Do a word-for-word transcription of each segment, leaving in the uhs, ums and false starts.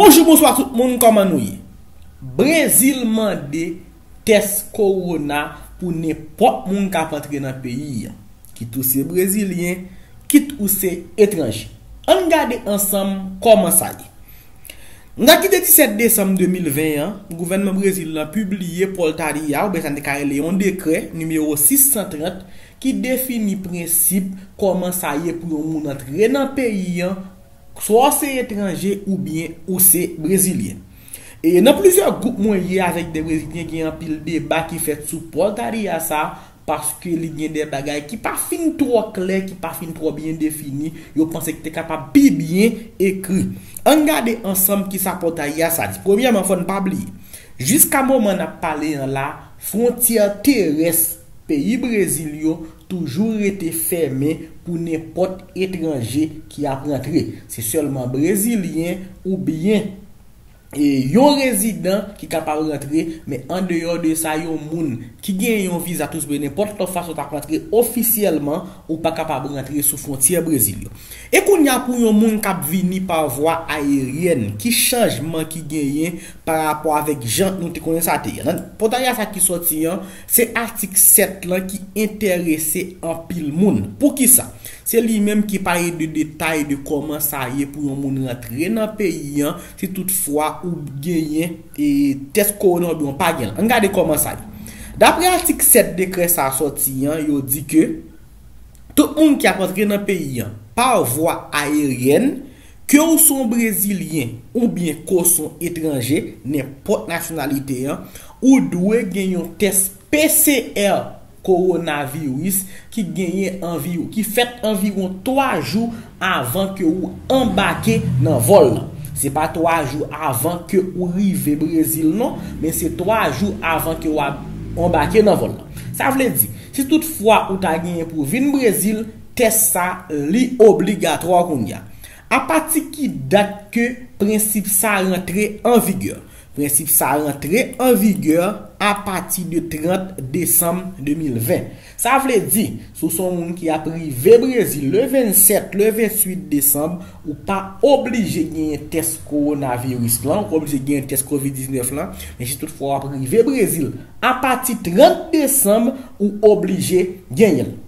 Bonjou, bonswa tout moun, kòman nou ye? Brezil mande tès kowona pou nenpòt moun k ap antre nan peyi an, kit ou se brezilyen, kit ou se etranje. Ann gade ansanm kòman sa ye. Nan ki te disèt desanm de mil ven an, gouvènman Brezil lan pibliye pòltarya, oubyen sa n te ka rele yon dekrè, nimewo sis san trant, ki defini prensip kòman sa ye pou yon moun antre nan peyi an, swa w se etranje oubyen ou se brezilyen. E nan plizyè gwoup mwen ye avèk de brezilyen, gen anpil deba ki fèt sou pòltarya sa, paske li gen de bagay ki pa fin twò klè, ki pa fin twò byen defini, yo panse ki te kapab pi byen ekri. Ann gade ansanm kisa pòtay a sa di. Premyèman, fò n pa bliye, jiska moman n ap pale an la, fwontyè terès peyi Brezil yo toujou rete fèmen pou nenpòt etranje ki ap rantre. Se sèlman brezilyen oubyen e yon rezidan ki kapab rantre, men andeyò de sa, yon moun ki gen yon viza touris oubyen nenpòt lòt fason ta rantre ofisyèlman, ou pa kapab rantre sou fwontyè Brezil yo. E kounye a, pou yon moun k ap vini pa vwa ayeryèn, ki chanjman ki genyen pa rapò avèk jan nou te konnen sa te ye? Nan pòtay a sa ki sòti an, se atik sèt lan ki enterese anpil moun. Poukisa? Se li menm ki pale de detay de kòman sa ye pou yon moun rantre nan peyi an, si toutfwa ou genyen e tès kowona oubyen w pa gen l. Ann gade kòman sa ye. Daprè atik sèt dekrè sa a sòti an, yo di ke tout moun ki ap antre nan peyi an pa vwa ayeryèn, ke w se yon brezilyen oubyen ke w se yon etranje, nenpòt nasyonalite an, ou dwe gen yon tès P C R kowonaviris ki genyen anviwon, ki fèt anviwon twa jou avan ke ou anbake nan vòl lan. Se pa twa jou avan ke ou rive Brezil non, men se twa jou avan ke w ap anbake nan vòl lan. Sa vle di, si toutfwa ou ta genyen pou vin Brezil, tès sa li obligatwa kounye a. Apati ki dat ke prensip sa rantre an vigè? Prensip sa rantre an vigè apati de trant desanm de mil ven. Sa vle di, si w se yon moun ki ap rive Brezil le vennsèt, le vennuit desanm, ou pa oblije genyen tès kowonaviris lan, ou pa oblije genyen tès kovid diznèf lan, men si toutfwa w ap rive Brezil apati trant desanm, ou oblije genyen l.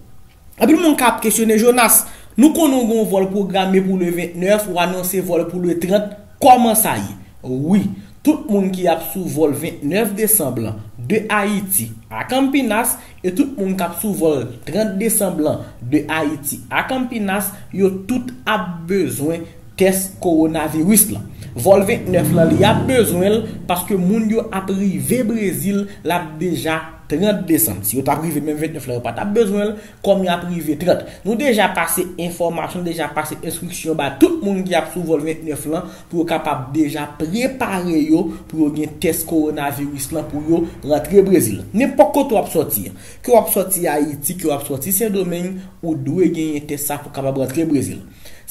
Anpil moun ka ap kesyone, Jonas, nou konnen w gen yon vòl pwograme pou le vennèf, ou anonse vòl pou le trant, kòman sa ye? Wi, tout moun ki ap sou vòl vennèf desanm lan de Ayiti a Campinas e tout moun k ap sou vòl trant desanm lan de Ayiti a Campinas, yo tout ap bezwen tès kowonaviris lan. Vòl vennèf lan, li ap bezwen l paske moun yo ap rive Brezil, l ap deja trant desanm. Si yo t ap rive menm vennèf lan, yo pa t ap bezwen l, kòm y ap rive trant. Nou deja pase enfòmasyon, nou deja pase enstriksyon ba tout moun ki ap sou vòl vennèf lan pou yo kapab deja prepare yo pou yo gen tès kowonaviris lan pou yo rantre Brezil. Nenpòt kote w ap sòti, ke w ap sòti Ayiti, ke w ap sòti Sendomeng, ou dwe genyen tès sa pou w kapab rantre Brezil.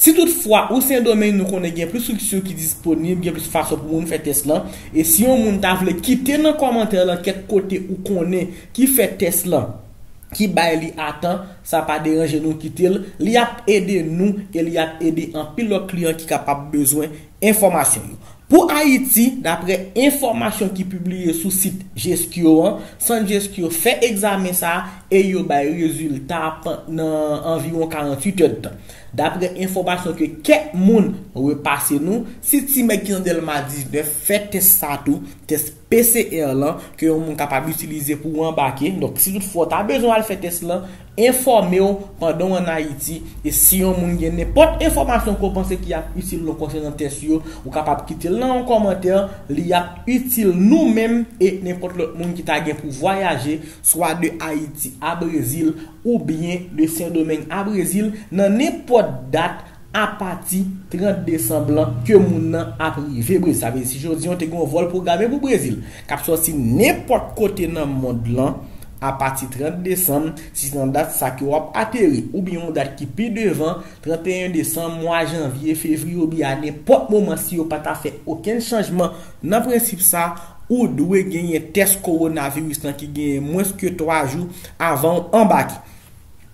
Si toutfwa ou Sendomeng, nou konnen gen plis estriksyon ki disponib, gen plis fason pou moun fè tès lan. E si yon moun ta vle kite nan kòmantè lan kèk kote ou konnen ki fè tès lan, ki bay li a tan, sa pa deranje nou kite l. Li ap ede nou e li ap ede anpil lòt kliyan ki kapab bezwen enfòmasyon yo. Pou Ayiti, daprè enfòmasyon ki pibliye sou sit Geskio an, sant Geskio fè egzamen sa a e yo bay rezilta nan anviwon karanntuit èdtan. Daprè enfòmasyon ke kèk moun repase nou, si timoun ki nan Dèlma diznèf fè tès sa tou, tès P C R lan, ke yon moun kapab itilize pou w anbake. Donk, si toutfwa w ta bezwen al fè tès lan, enfòme w pandan w ann Ayiti. E si yon moun gen nenpòt enfòmasyon ke w panse ki ap itil nou konsènan tès yo, ou kapab kite l nan yon kòmantè. Li ap itil nou menm e nenpòt lòt moun ki ta gen pou vwayaje, swa de Ayiti a Brezil oubyen de Sendomeng a Brezil, nan nenpòt dat apati trant desanm lan ke moun nan ap rive Brezil. Sa vle di, si jodi a w te gen yon vòl pwograme pou Brezil, k ap sòti nenpòt kote nan mond lan, apati trant desanm, si se nan dat sa ke w ap ateri, oubyen yon dat ki pi devan, tranteyen desanm, mwa janvye, fevriye, oubyen a nenpòt moman, si yo pa ta fè okenn chanjman nan prensip sa, ou dwe genyen tès kowonaviris lan ki genyen mwens ke twa jou avan w anbake.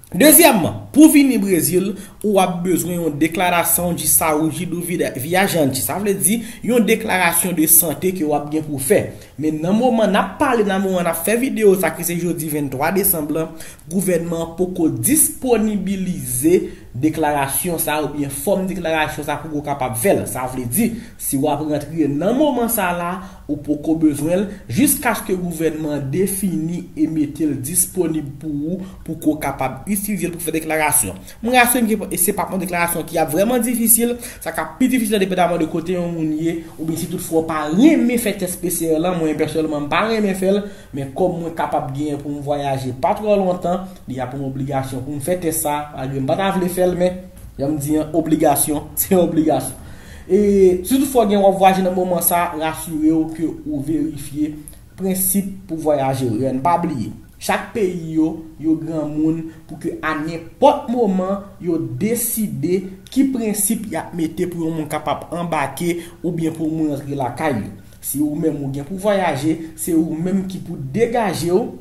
Dezyèmman, pou vini Brezil, ou ap bezwen yon deklarasyon de saúde do via-, viajante. Sa vle di yon deklarasyon de sante ke w ap gen pou fè. Men nan moman n ap pale, nan moman n ap fè videyo sa ki se jodi venntwa desanm lan, gouvènman an poko disponibilize deklarasyon sa oubyen fòm deklarasyon sa pou w kapab fè l. Sa vle di, si w ap rantre nan moman sa la, ou poko bezwen l, jiskaske gouvènman an defini e mete l disponib pou ou, pou ke w kapab itilize l pou fè deklarasyon. Mwen rasire m ke se p ap yon deklarasyon ki ap vrèman difisil, sa k ap pi difisil la depandaman de kote yon moun ye, oubyen si toutfwa w pa renmen fè tès P C R lan, mwen pèsonèlman m pa renmen fè l, men kòm mwen kapab genyen pou m vwayaje pa twò lontan, li ap yon obligasyon pou m fè tès sa, malgre m pa ta vle fè l, men jan m di an, obligasyon, se yon obligasyon. E si toutfwa gen w ap vwayaje nan moman sa, rasire w ke ou verifye prensip pou vwayaje yo. N pa bliye, chak peyi yo, yo granmoun pou ke a nenpòt moman, yo deside ki prensip y ap mete pou yon moun kapab anbake oubyen pou yon moun rantre lakay yo. Si ou menm ou gen pou vwayaje, se ou menm ki pou degaje w,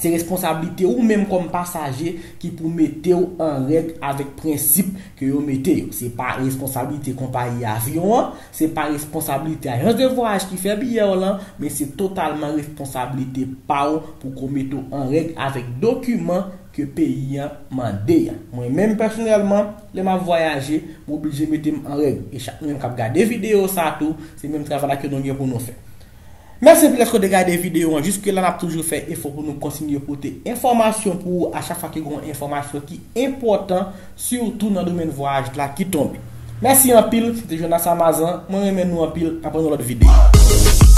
se responsablite ou menm kòm pasaje ki pou mete w an règ avèk prensip ke yo mete yo. Se pa responsablite konpayi avyon an, se pa responsablite ajans de vwayaj ki fè biyè w lan, men se totalman responsablite pa w pou ke w mete w an règ avèk dokiman ke peyi an mande a. Mwen menm pèsonèlman, lè m ap vwayaje, m oblije mete m an règ. E chak nou menm k ap gade videyo sa tou, se menm travay la ke nou gen pou nou fè. Mèsi anpil dèske w te gade videyo an jiske la, n ap toujou fè efò pou nou kontinye pote enfòmasyon pou ou a chak fwa ke gen yon enfòmasyon ki enpòtan, sitou nan domèn vwayaj la ki tonbe. Mèsi anpil, se te Jonas Amazan, mwen renmen nou anpil, n ap wè nan lòt videyo.